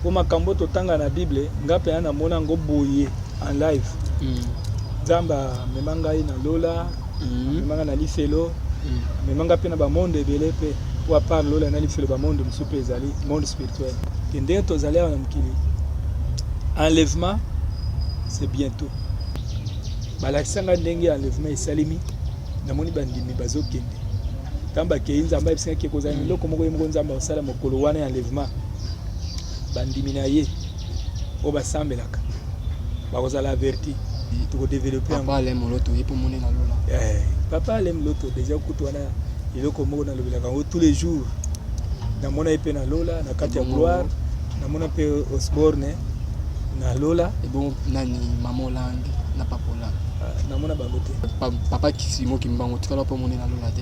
Po makambo totanga na Bible, nga mpenza namona yango boye en live. Nzambe amema ngai na lola, amema ngai na lifelo, amema ngai mpe na bamonde ebele mpe po à part lola na lifelo bamonde mosusu mpe ezali monde spirituel. Ke ndenge tozali awa na mokili, enlèvement c'est bientôt. Balakisa ngai ndenge enlèvement esalemi, namoni bandimi bazokende. Ntango bakei, Nzambe ayebisi ngai ke kozala na eloko moko ye moko Nzambe akosala mokolo wana ya enlèvement. Bandimi na ye oyo basambelaka bakozala averti, tokodevelope yango. Papa Alain Moloto ye mpo moni na lola. Papa Alain Moloto déjà kutu wana eloko moko nalobelaka yango tous les jours. Namona ye mpe na lola na kati ya gloire, namona mpe Osborne na lola. Ebongo nani Mama Olangi na Papa Olangi? Namona bango te. Papa Simon Kimbangu tikala mpo moni na lola te.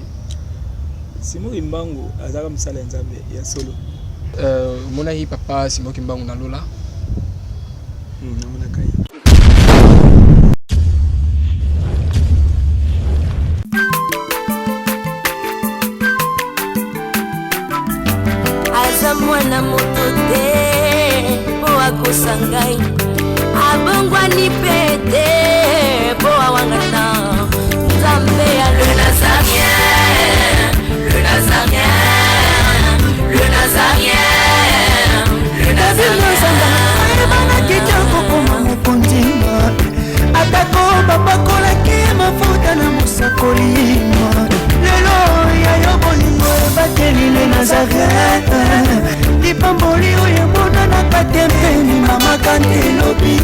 Simon Kimbangu azalaka mosala ya Nzambe ya solo. Omonaki Papa Simon Kimbangu na lola? Namonaka ye. Aza mwana moto te po akosa ngai, abongwani pe te po awangana Nzambe ya le Nazarien, le Nazarien, le Nazarien, le Nazarien. Ayebanaki te kokoma mokonzi, atako bapakolaki mafuta na mosakoli. Lelo ya yo bolingo ebateli le Nazareth, lipamboli oyo emonanaka te mpeni mama kante elobi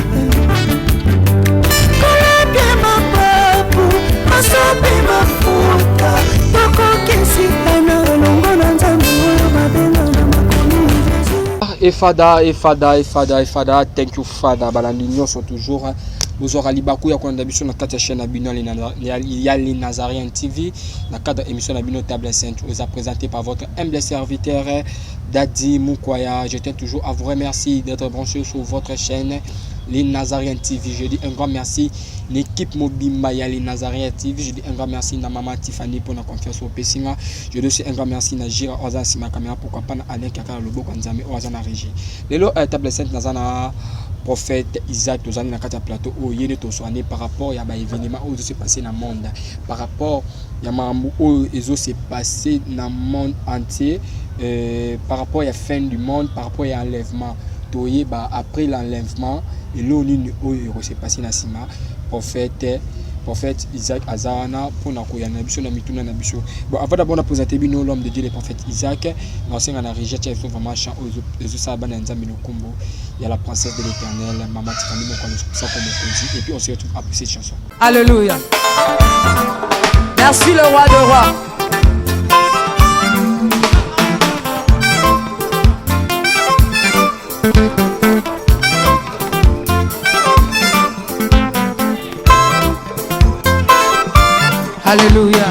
kolapia mapapu masopi mafuta tokokisikana elongo na Nzambe oyo babenga na makomi Jésus. Efada, efada, efada, efada, thank you Father. Balandi nyonso toujours bozwaka libaku ya kolanda biso na kati ya chaîne na bino ya Les Nazaréens TV na cadre ya émission na bino Table Sainte oyo eza présenté par votre humble serviteur Dadi Mukwaya. Je tiens toujours à vous remercier d'être branché sur votre chaîne Les Nazaréens TV. Je dis un grand merci l'équipe mobimba ya Les Nazaréens TV. Je dis un grand merci na maman Tiffany pour la confiance au Pessinga. Je dis aussi un grand merci na Gira oza nsima caméra, pourquoi pas na Alain Kaka loboko Nzambe oza na régie. Lelo Table Sainte naza na prophète Isaac, tozali na kati ya plateau oyo ye nde toswane par rapport ya ba événement oyo ezo se passer na monde, par rapport ya makambo oyo ezo se passer na monde entier, par rapport ya fin du monde, par rapport ya enlèvement. Toyeba après l'enlèvement eloko nini oyo eko se passer na nsima. Prophète Isaac aza wana mpona koyana na biso na mituna na biso. Bon, avant d'abord na présenter bino l'homme de Dieu le prophète Isaac, naosenga na régie atia biso vraiment chant oyo ezosala bana ya Nzambe lokombo ya la princesse de l'éternel Mama Tiffany Moko Sako Mokonzi, et puis on se retrouve après cette chanson. Alléluia. Merci le roi de rois. Alléluia.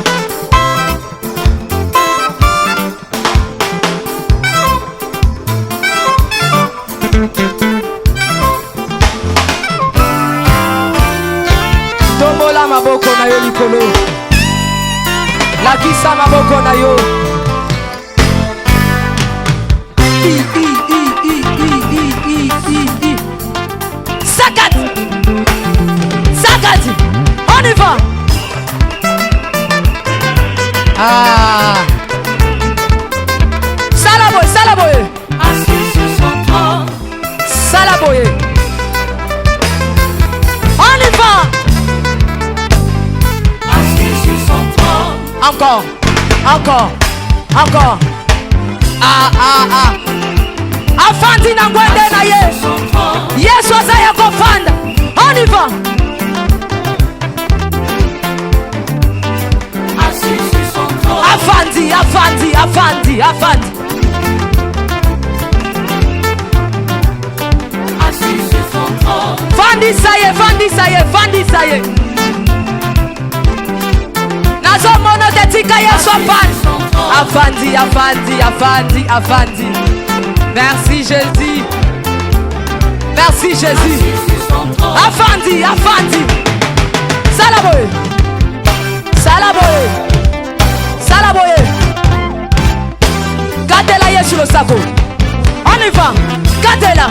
Tombola maboko na yo likolo, lakisa maboko na yo. I, i, i, i, i, i, i, i, i. Sakati, sakati, on y va. Ah. Sala boye, sala boye. Assis sur son trône. Sala boye. On y va. Assis sur son trône. Encore, encore, encore. Ah, ah, ah. Afandi na ngwende na ye. Son trône. Yesu aza ya kofanda. On y va. Assis sur son trône. Afandi, afandi, afandi, afandi. Assis sur son trône. Fandisa ye, fandisa ye, fandisa ye. Nazomona te, tika Yesu afandi. Afandi, afandi, afandi, afandi. Merci Jésus. Merci Jésus. Assis sur son trône. Afandi, afandi. Sala boye. Sala boye. Sala boye. Katela Yesu losako. On y va. Katela.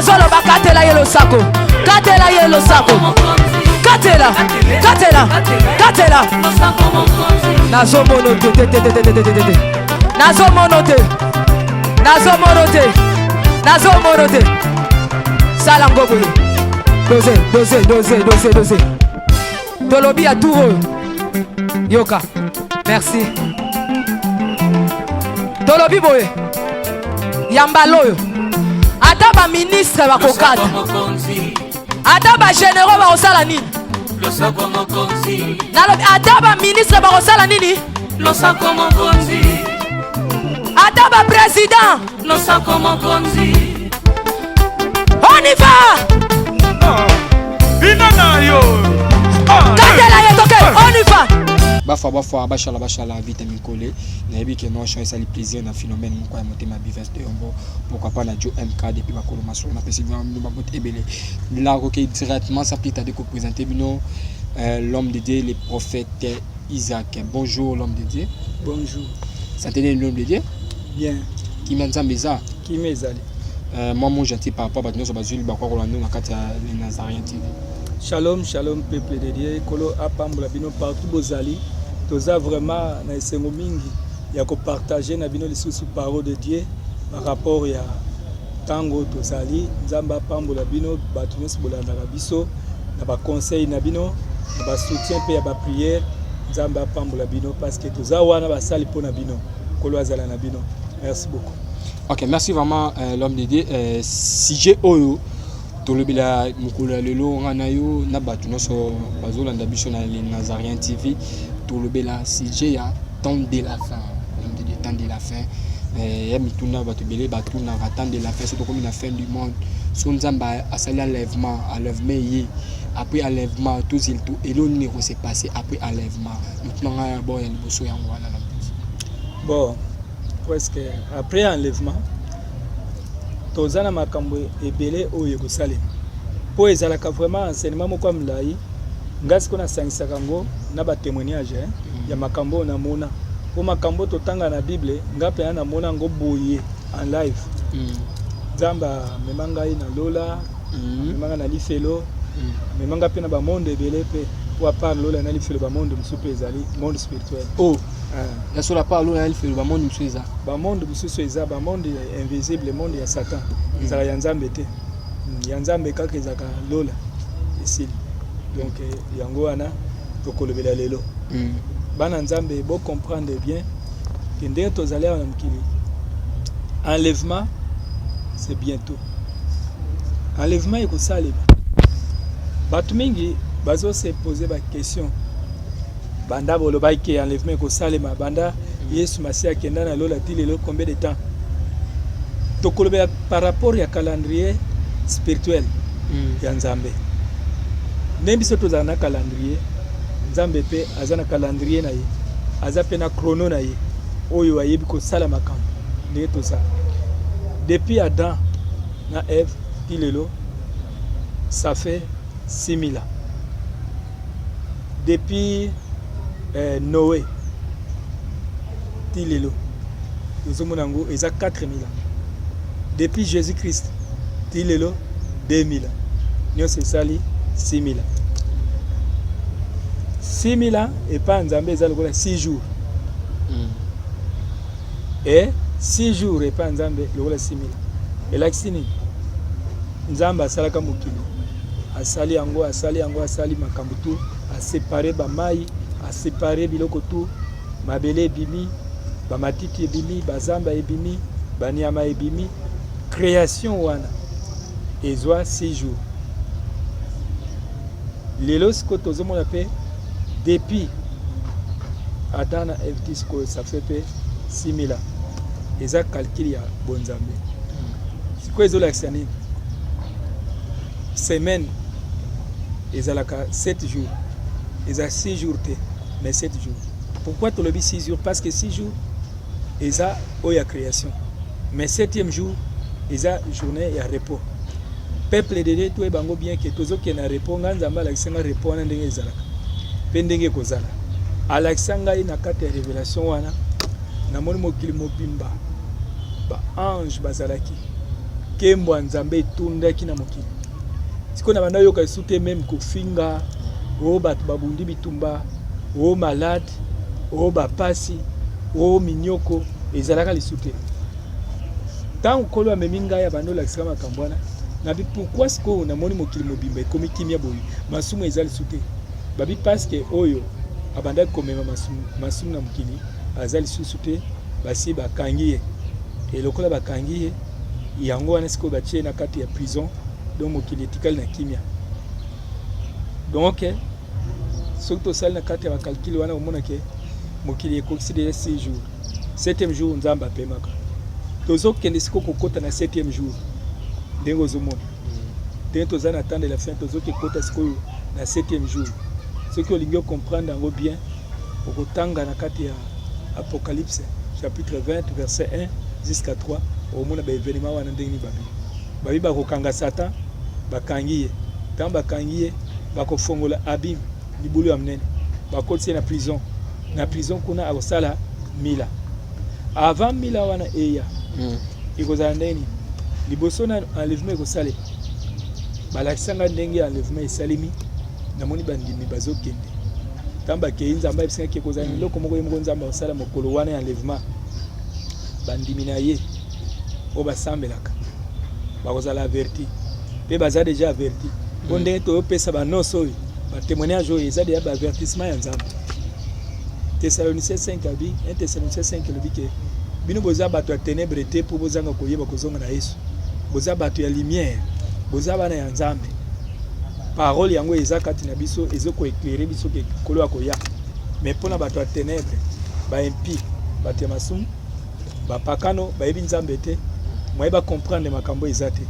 Nazoloba, katela ye losako, katela ye losako, katela, katela, katela. Nazomono te, te, te, te, te, te, te, te. Nazomono te, nazomono te, nazomono te. Sala ngo boye, doze, doze, doze, doze, doze. Tolobi ya tour oyo, yoka, merci. Tolobi boye ya mbala oyo, ata baministre bakokata, ata bagénéraux bakosala nini, nalobi ata baministre bakosala nini, Losako mokonzi. Ata baprésident. Losako mokonzi. On y va. Bina na yo. Katela ye, toke, on y va. Bafa bafa, bashala bashala, vita mikole. Nayebi ke non, chant esali plaisir na phénomène moko ya motema bives de yombo, pourquoi pas na Jo MK depuis bakolo masolo. Napesi bino babote ebele. Nakoki directement sans plus tarder koprésenter bino l'homme de Dieu, le prophète Isaac. Bonjour, l'homme de Dieu. Bonjour. Santé, l'homme de Dieu? Bien. Kimia Nzambe eza? Kimia ezali. Moi mo gentil par rapport bato nyonso bazwi libakwa kolanda na kati ya Le Nazarien TV. Shalom, shalom, peuple de Dieu. Nkolo apambola bino partout bozali. Toza vraiment na esengo mingi ya kopartage na bino lisusu parole de Dieu par rapport ya ntango tozali. Nzambe apambola bino bato nyonso bolandaka biso na baconseil na bino, na basoutien mpe ya baprière. Nzambe apambola bino parce que toza wana basali mpo na bino. Nkolo azala na bino. Merci beaucoup. Ok, merci vraiment, l'homme de Dieu. Sujet oyo tolobela mokolo ya lelo, nga na yo na bato nyonso bazolanda biso na Le Nazarien TV, tolobela sujet ya temps de la fin. L'homme de Dieu, temps de la fin, ya mituna bato ebele batunaka: temps de la fin, so tokomi na fin du monde, so Nzambe asali enlèvement, enlèvement ye, après enlèvement tozeli to elo nini ekose passer après enlèvement? Mituna ngai ya bo ya liboso yango wana na. Bon, presque après enlèvement, toza na makambo ebele oyo ekosalema, mpo ezalaka vraiment enseignement moko ya molai. Ngai sikoyo nasangisaka yango na batémoignage, eh, ya makambo oyo namona, mpo makambo oyo totanga na Bible, ngai mpenza namona yango boye en live. Nzambe amema ngai na lola, amema ngai na lifelo, amema ngai mpe na bamonde ebele mpe, po à part lola na lifelo, bamonde mosusu mpe ezali, monde spirituel. Oh. Ah. Ya solo, pa lola na lifelo, bamonde mosusu eza? Bamonde mosusu eza, bamonde invisible, monde ya Satan. Ezalaka ya Nzambe te. Ya Nzambe kaka ezalaka lola, esili. Donc yango wana tokolobela lelo. Bana Nzambe, bocomprendre bien ke ndenge tozali awa na mokili, enlèvement c'est bientôt. Enlèvement ekosalema. Bato mingi bazose poser baquestion: banda bolobaki ke enlèvement ekosalema, banda Yesu Masiya akenda na lola ti lelo, combien de temps? Tokolobela par rapport ya calendrier spirituel ya Nzambe. Ndenge biso tozala na calendrier, Nzambe mpe aza na calendrier na ye, aza mpe na chrono na ye oyo ayebi kosala makambo. Ndenge toza depuis Adam na Eve ti lelo, ça fait 6000 ans. Depuis Noé ti lelo, tozomona yango eza 4000 ans. Depuis Jésus Christ ti lelo, 2000 ans. Nyonso esali 6000 ans. 6000 ans epai ya Nzambe eza lokola 6 jours, e 6 jours epai ya Nzambe lokola 6000 ans. Elakisi nini? Nzambe asalaka mokili, asali yango, asali yango, asali makambo tu, asepare bamai, asepare biloko tu, mabele ebimi, bamatiti ebimi, bazamba ebimi, banyama ebimi. Création wana ezwa 6 jours. Lelo sikoyo tozomona mpe depuis Adam na Eve ti sikoyo, ça fait mpe 6000 ans. Eza calcul ya bonzambe. Sikoyo ezolakisa nini? Semaine ezalaka 7 jours, eza 6 jours te, mais 7 jours. Pourquoi tolobi 6 jours? Parce que 6 jours eza oyo ya création, mais 7e jour eza journée ya repos. Peuple de Dieu, toyeba yango bien ke tozokende na repos. Ngai, Nzambe alakisa ngai repos wana ndenge ezalaka mpe ndenge ekozala. Alakisa ngai na kati ya révélation wana, namoni mokili mobimba, baange bazalaki. Nkembo ya Nzambe etondaki na mokili. Sikoyo na banda yoka lisusu te meme kofinga, o bato babundi bitumba, o malade, o bapasi, o minyoko, ezalaka lisusu te. Ntango Nkolo amemi ngai abandi olakisaka makambo wana, nabi pourquoi sikoyo namoni mokili mobimba ekomi kimia boye, masumu eza lisusu te. Babi parce que oyo abandaki komema masumu, masumu na mokili aza lisusu te, basi bakangi ye. Et lokola bakangi ye, yango wana sikoyo batie ye na kati ya prison, donc mokili etikali na kimia. Donc soki tosali na kati ya ba calcul wana, omona ke mokili ekokisi deja 6 jours. 7e jour Nzambe apemaka. Tozokende sikoyo kokota na 7e jour, ndenge ozomona ndenge toza na temps de la fin, tozoki kota sikoyo na 7e jour. Soki olingi ocomprendre yango bien, okotanga na kati ya Apocalypse chapitre 20 verset 1 jusqu'à 3, okomona ba événement wana ndenge nini babi bakokanga Satan. Bakangi ye, ntango bakangi ye, bakofongola abîme, libulu ya monene, bakotisi ye na prison. Na prison kuna akosala mila. Avant mila wana eya, ekozala ndenge nini? Liboso na enlèvement ekosalema, balakisanga ndenge enlèvement esalemi. Namoni bandimi bazokende. Ntango bakei, Nzambe ayebisangaki ekozala na eloko moko ye moko Nzambe akosala mokolo wana ya enlèvement. Bandimi na ye oyo basambelaka bakozala averti, mpe baza déjà averti, mpo ndenge toyopesa baannonce oyo, batémoignage oyo eza déjà baavertissement ya Nzambe. Thessaloniciens 5 abi, 1 Thessaloniciens 5 elobi ke bino boza bato ya ténèbre te mpo bozanga koyeba kozonga na Yesu. Boza bato ya lumière, boza bana ya Nzambe. Parole yango eza kati na biso, ezokoéclairer biso ke Nkolo akoya. Mais mpona bato ya ténèbre, baimpies, bato ya masumu, bapakano, bayebi Nzambe te, moye bacomprendre makambo eza te.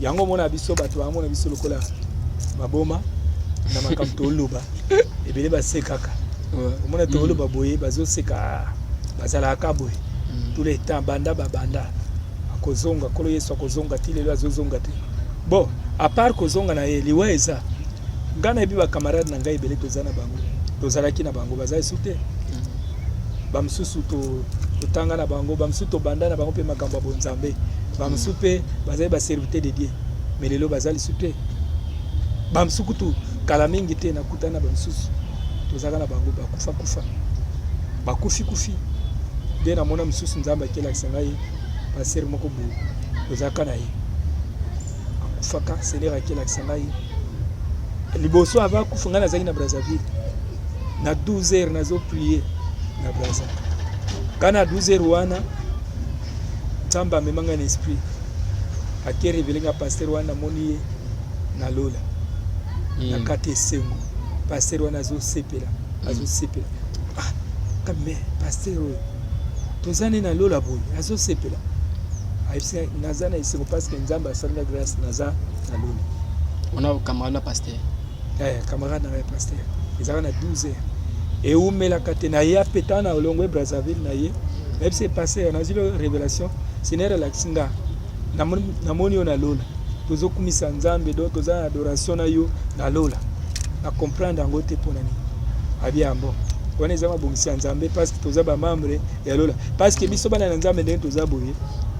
Yango omona biso, bato bamona biso lokola maboma na makambo toloba. Ebele basekaka. Omona toloba boye, bazoseka, bazalaka boye tous les temps, banda babanda akozonga, Nkolo Yesu akozonga, ti lelo azozonga te. Bon, à part kozonga na ye, liwa eza. Ngai nayebi bacamarade na ngai ebele toza na bango, tozalaki na bango, baza esu te. Bamosusu totanga na bango, bamosusu tobanda na bango mpe makambo ya bonzambe, bamosusu mpe bazali baserviteur de Dieu, mais lelo baza lisu te. Bamosusu kutu kala mingi te nakutana na bamosusu tozalaka na bango, bakufa kufa, bakufi kufi. Nde namona mosusu, Nzambe akelakisa ngai pasteur moko boye tozalaka na ye, akufaka. Seigneur akelakisa ngai liboso ava akufa, ngai nazalaki na Brazzaville na 12 heures, nazoprier na Braza. Ka na 12 heures wana, Nzambe amema ngai na esprit, ake révéler nga pasteur wana. Namoni ye na lola na kati esengo. Pasteur wana azosepela, azosepela. Ah, mais pasteur oyo toza nde na lola boye, azosepela. Ayebisi naza na esengo parce que Nzambe asalinga grâce, naza na lola. Wana camarade na pasteur? Eh, camarade na ngai pasteur. Ezalaka na 12 heures, eumelaka te. Na ye ape ntango na olongo e Brazzaville na ye, nayebisi pasteur, nazwi révélation, Seigneur alakisi nga, namoni yo na lola, tozokumisa Nzambe, donc toza na adoration na yo na lola. Na comprendre yango te mpo na nini. Abi yango wana eza mabongisi ya Nzambe, parce que toza bamembre ya lola, parce que biso bana na Nzambe, ndenge toza boye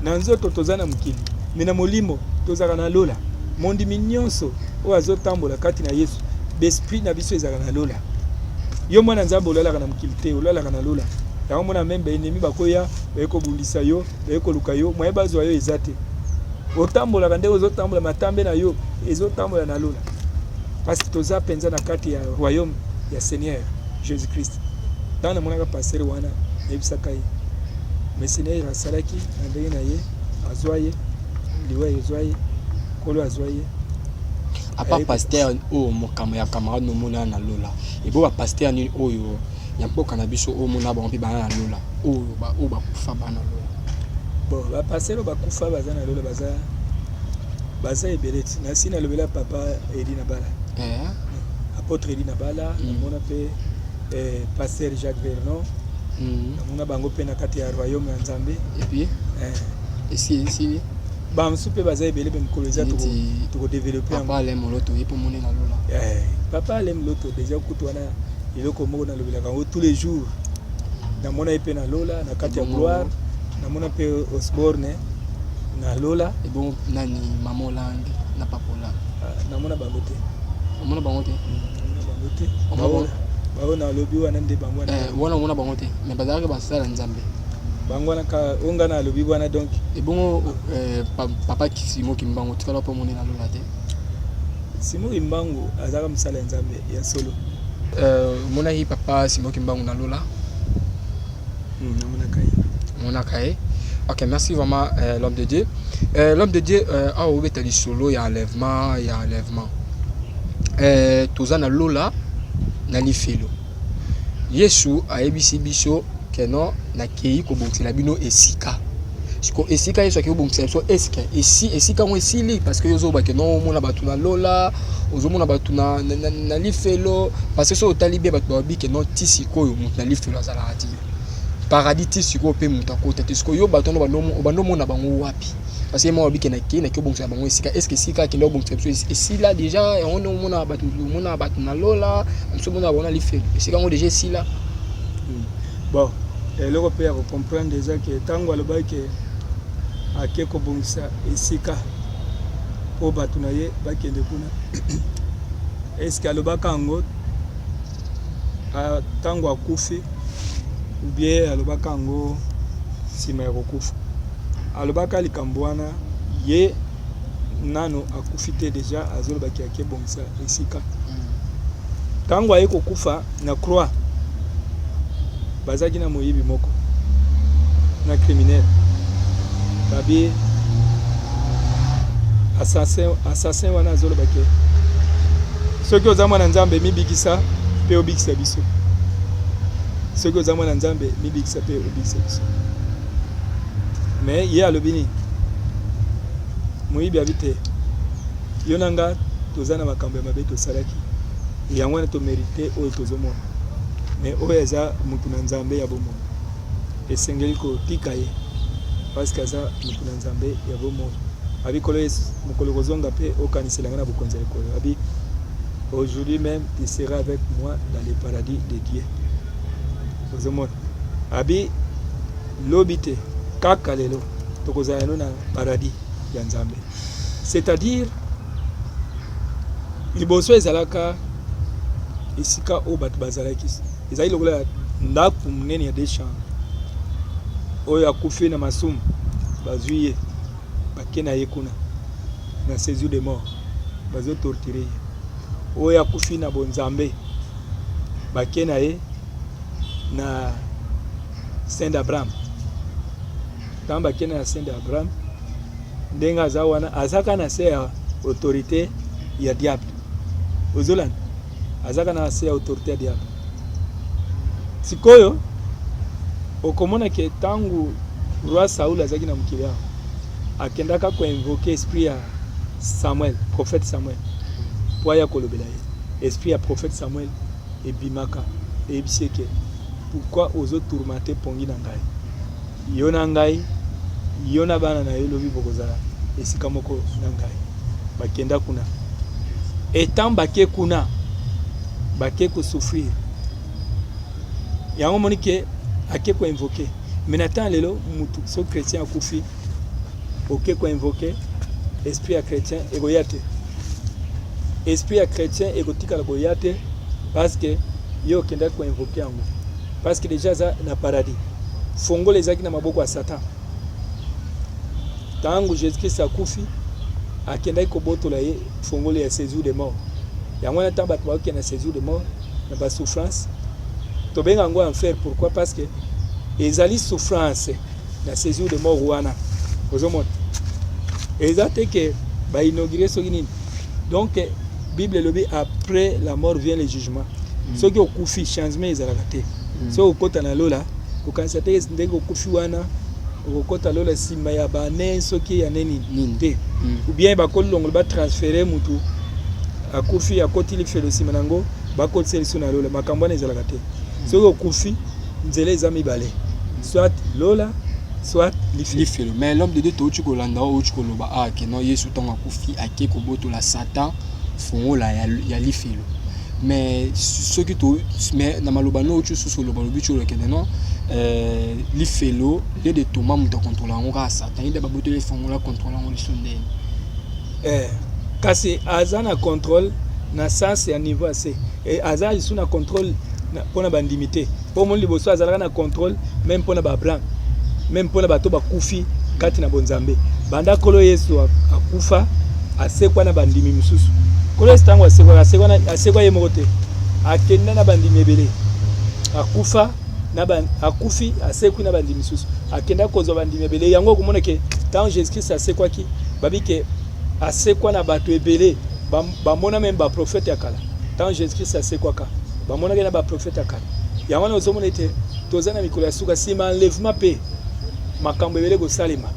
na nzoto, toza na mokili, mais na molimo tozalaka na lola. Mondimi nyonso oyo azotambola kati na Yesu, baesprit na biso ezalaka na lola. Yo mwana Nzambe, olalaka na mokili te, olalaka na lola. Yango mona même baennemi bakoya, baye kobundisa yo, baye koluka yo, moye bazwa yo eza te. Otambolaka ndenge ozotambola, matambe na yo ezotambola na lola, parce que toza mpenza na kati ya royaume ya Seigneur Jésus Christ. Ntango namonaka pasteur wana, nayebisaka ye, mais Seigneur asalaki na ndenge na ye, azwa ye, liwa ezwa ye, Nkolo azwa ye. À part pasteur oyo mokambo ya camarade nomona na lola, ebo bapasteur nini oyo ya mboka na biso oyo omona bango mpe bana na lola, oyo bakufa bana lola? Bon, bapasteur oyo bakufa baza na lola, baza ebele. Ti nasi nalobela papa Edi na bala, apôtre Edi na bala. Namona mpe pasteur Jacques Vernon. Namona bango mpe na kati ya royaume ya Nzambe. Et puis esili? Bamosusu mpe baza ebele, mpe mokolo eza tokodévelopper. Papa Alain Moloto, ye mpo moni na lola? Papa Alain Moloto déjà kutu wana eloko moko nalobelaka yango tous les jours. Namona ye mpe na lola na kati ya gloire. Namona mpe Osborne. Na lola. Ebongo nani, mama Olangi na papa Olangi? Ah, namona bango te. Omona bango te? Namona bango te. Bango nalobi wana nde bango wana. Eh, wana omona bango te, mais bazalaka basala Nzambe. Bango wana ka oyo ngai nalobi wana, donc. Ebongo papa Simo Kimbangu, tikala mpo omoni na lola te? Simo Kimbangu azalaka mosala ya Nzambe ya solo. Omonaki papa Simo Kimbangu na lola? Namonaka ye. Omonaka ye. Ok, merci vraiment, l'homme de Dieu. L'homme de Dieu, awa obeta lisolo ya enlèvement, ya enlèvement. Toza na lola, na lifelo. Yesu ayebisi biso ke non, nakei kobongisela bino esika. Siko esika Yesu akei kobongisela biso, eske esi esika yango esili? Parce que yo ozoloba ke non, omona bato na lola, ozomona bato na lifelo. Parce que soki otali bien, bato balobi ke non, ti sikoyo moto na lifelo azalaka ti, paradis ti sikoyo mpe moto akota te. Sikoyo yo, bato wana obanda omona bango wapi? Parce que ye moko alobi ke nakei kobongisela bango esika. Est ce que esika akende kobongisela biso esila déjà? Yango nde omona bato, omona bato na lola, biso omona bango na lifelo, esika yango déjà esila? Bon, eloko mpe ya kocomprendre eza ke ntango alobaki ke ake kobongisa esika mpo bato na ye bakende kuna, est-ce alobaka yango ntango akufi ou bien alobaka yango nsima ya kokufa? Alobaka likambo wana ye nano akufi te, déjà azolobaki ake bongisa esika. Ntango aye kokufa na croix, bazalaki na moyibi moko na criminel, babi assassin. Assassin wana azoloba ke soki oza mwana Nzambe, mibikisa mpe obikisa biso. Soki oza mwana Nzambe, mibikisa mpe obikisa biso. Mais ye alobi nini? Moyibi abi te, yo na nga toza na makambo ya mabe tosalaki, yango wana tomérite oyo tozomona. Mais oyo eza mutu na Nzambe ya bomoi, esengeli kotika ye parce que aza mutu na Nzambe ya bomoi. Abi kolo Yesu, mokolo kozonga mpe okanisela ngai na bokonzi ya likolo. Abi aujourd'hui même tu seras avec moi dans le paradis de Dieu. Ozomona, abi lobi te, kaka lelo tokozala no na paradis ya Nzambe. C'est-à-dire liboso ezalaka esika oyo bato bazalaki, ezali lokola ndako monene ya deux chambres. Oyo akufi na masumu, bazwi ye, bake na ye kuna na séjour de mort, bazotorturer ye. Oyo akufi na bonzambe, bake na ye na sein d'Abraham. Ntango bakende na sein d'Abraham, ndenge aza wana, azaka na se ya autorité ya diable. Ozolanda, azaka na se ya autorité ya diable. Sikoyo okomona ke ntango roi Saul azalaki na mokili awa, akendaka koinvoquer esprit ya Samuel, prophète Samuel, po aya kolobela ye. Esprit ya prophète Samuel ebimaka, eyebisi eke pourquoi ozotourmenter pongi na ngai? Yo na ngai, yo na bana na yo, lobi bokozala esika moko na ngai. Bakenda kuna, etant bake kuna, bake kosouffrir. Yango omoni ke ake koinvoquer. Mais na temps lelo, mutu so chrétien akufi, oke koinvoquer esprit ya chrétien, ekoya te. Esprit ya chrétien ekotikala koya te, parce que ye okendaki koinvoquer yango, parce que déjà aza na paradis. Fongola ezalaki na maboko ya Satan. Ntango Jésus Christ akufi, akendaki kobotola ye fongolo ya séjour de mort. Yango wana ntango bato bakokende na séjour de mort, na basouffrance, tobenga yango enfer. Pourquoi? Parce que ezali souffrance na séjour de mort wana. Ozomona, eza te ke bainaugurer soki nini. Donc Bible elobi après la mort vient le jugement. Soki okufi, changement ezalaka te. Soki okota na lola, kokanisa te ndenge okufi wana okokota lola nsima ya bane soki ya nini te, ou bien bakolongola, batransférer mutu akufi akoti lifelo, nsima nango bakotisa liso na lola. Makambo wana ezalaka te. Soki okufi, nzela eza mibale: soit lola, soit lifelo. Mais l'homme de Dieu, touti kolanda oyo outi koloba ah ke non, Yesu ntango akufi, ake kobotola Satan fongola ya lifelo. Mais soki to, mais na maloba no oyo susu oloba, lobi ti olokende non, lifelo nde de Thomas moto akontrola yango kaka Satan ide baboteli efongola contrôle yango liso ndeni. Kasi aza na contrôle na sens ya niveau ya se. Aza lisusu na contrôle mpona bandimi te, mpo omoni liboso azalaka na contrôle même mpona baAbraham, même mpona bato bakufi kati na bonzambe. Banda Nkolo Yesu akufa, asekwa na bandimi mosusu. Nkolo Yesu ntango asekwa, asekwa ye moko te, akenda na bandimi ebele. Akufa na akufi, asekwi na bandimi mosusu, akenda kozwa bandimi ebele. Yango okomona ke ntango Jésus Christ asekwaki, babi ke asekwa na bato ebele, bamona même baprofete ya kala. Ntango Jésus Christ asekwaka, bamonaki na baprofete ya kala. Yango wana ozomona ete toza na mikolo ya suka. Nsima enlèvement mpe makambo ebele kosalema.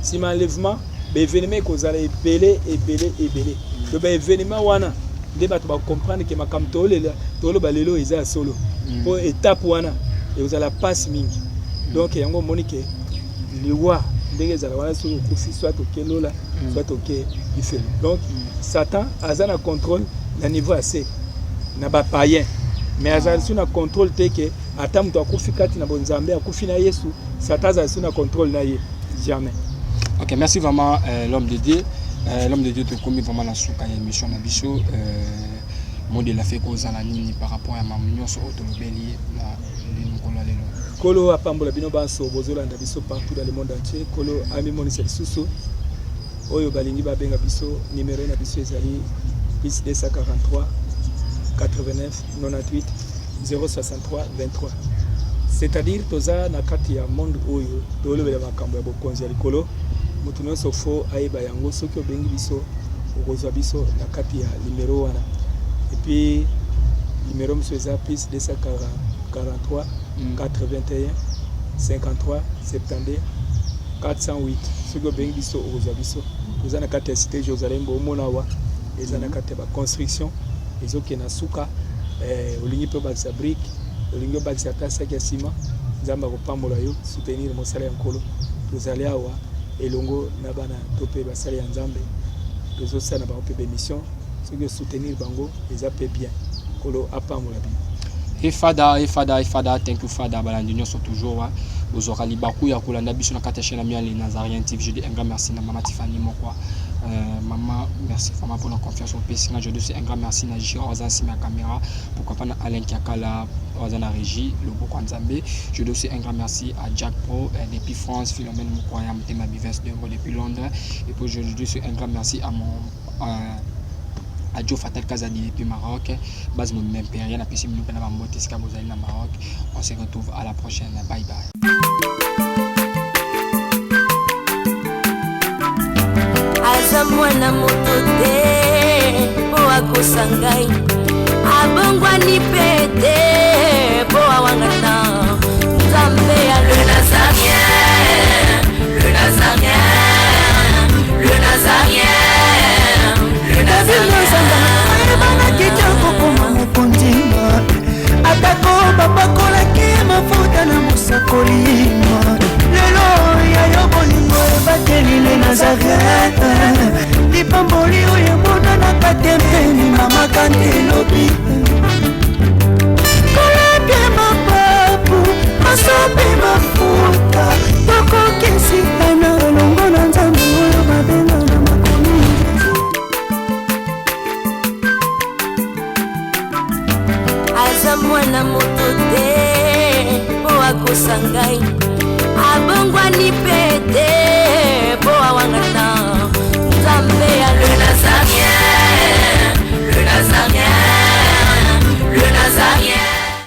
Nsima enlèvement, baévénement ekozala ebele, ebele, ebele. To baévénement wana nde bato bacomprendre ke makambo tolela, toloba lelo eza ya solo, mpo étape wana ekozala mpasi mingi. Donc yango omoni ke liwa ndenge ezala wana, soki okufi, soit oke lola, soit oke lifelo. Donc Satan aza na contrôle na niveau ya se na bapayen, mais azala lisusu na contrôle te ke ata moto akufi kati na bonzambe, akufi na Yesu, Satan azala lisusu na contrôle na ye jamais. Ok, merci vraiment, l'homme de Dieu. L'homme de Dieu, tokomi vraiment na suka ya émission na biso. Mot de la fin kozala nini par rapport ya mamu nyonso oyo tolobeli na mokolo ya lelo? Nkolo apambola bino banso bozolanda biso partout dans le monde entier. Nkolo amimonisa lisusu. Oyo balingi babenga biso, numero na biso ezali plus 243 89 98 063 23. C'est-à-dire toza na kati ya monde oyo tolobela makambo ya bokonzi ya likolo. Moto nyonso fo ayeba yango. Soki obengi biso, okozwa biso na kati ya numero wana. Et puis numero mosusu eza plus 243 81 53 72 408. Soki obengi biso, okozwa biso. Toza na kati ya cité Jérusalem. Bomona awa eza na kati ya baconstruction, ezokende na suka. Olingi mpe obakisa brique, olingi obakisa ata saki ya nsima, Nzambe akopambola yo. Soutenir mosala ya Nkolo. Tozali awa elongo na bana to mpe basali ya Nzambe, tozosala na bango mpe baémission. Soki osoutenir bango, eza mpe bien. Nkolo apambola bino. Hey Father, hey Father, hey Father, thank you Father. Balandi nyonso toujours wa bozwaka libaku ya kolanda biso na kati ya chaîne ya Les Nazaréens TV. Je dis un grand merci na mama Tiffany Mokwa. Maman, merci vraiment pour la confiance opesi nga. Je dis aussi un grand merci na Gérard aza nsima ya caméra. Pourquoi pas na Alain Kiakala aza na régie, loboko ya Nzambe. Je dis aussi un grand merci à Jack Pro depuis France, Philomène Mokwaya, Motema Bives depuis Londres. Et puis je dis aussi un grand merci à mon à Joe Fatal Kazadi depuis Maroc, base mon impérial, apesi bino mpe na bambote esika bozali na Maroc. On se retrouve à la prochaine. Bye bye. Aza mwana moto te mpo akosa ngai, abongwani mpe te mpo awangana Nzambe ya le Nazaréen, le Nazaréen, le Nazaréen, le Nazaréen. Ayebanaki te kokoma mokonzi, atako bapakolaki mafuta na mosakoli. Lelo ya yo bolingo ebateli le Nazaret, lipamboli oyo emonanaka te mpeni mamaka nde elobi kolapie mapapu masopi mafuta tokokesitana elongo na Nzambe oyo babenga na makomi. Aza mwana moto te mpo akosa ngai, abongwani mpe.